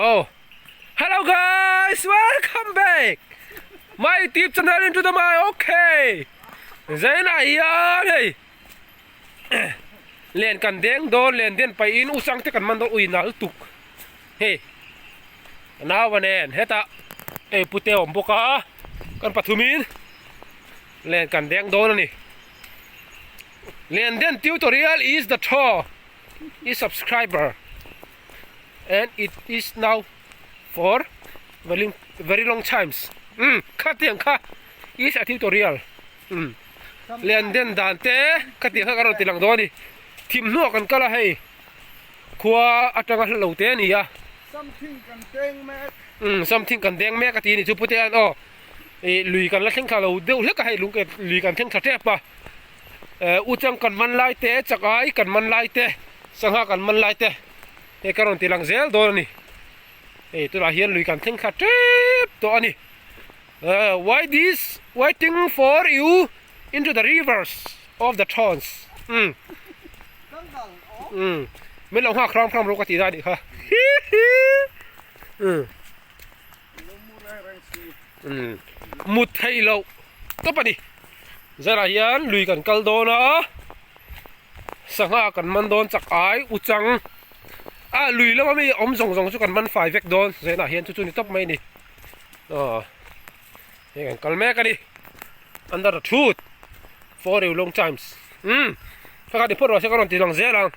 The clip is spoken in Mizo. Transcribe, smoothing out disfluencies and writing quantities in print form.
Oh. Hello guys, welcome back. My YouTube channel into the my okay. Zaina hian hei. Len kan deng dawn len den pai in usang te kan man dawn ui nal tuk. Hei. Nawa nen heta ei pute awm bawk a. Kan pathumin len kan deng dawn ani. Len den tutorial is the thaw is subscriber. And it is now for very very long times um khatiang kha is a tutorial um lian den dan te khatiang kha ka rawn ti lang dawn a ni thim hnuah kan kal a hei khua atanga hla lo te a ni a something kan deng mek um something kan deng mek a ti a ni chu pute an aw ih lui kan la thleng thla lo deuh hlek a hei lung lui kan thleng thla tep a. Eh uchang kan man lai te chak ai kan man lai te sangha kan man lai te hei ka rawn ti lang zel dawn a ni hei tunah hian lui kan thleng kha tep tawh a ni eh why this waiting for you into the rivers of the thorns um um min lo nghak hram hram rawh ka tih dan a nih kha um um mut theih loh tawp a ni. Zarah hian lui kan kal dawn a, sangha kan man dawn chak ai u chang a lui lama mi awm zawng zawng chu kan man fai vek dawn zainah hian chu chu ni tawp mai a ni aw hei kan kal mek a ni under the truth for you long times umm ka kha ti phawt rawh se ka rawn ti lang zel ang.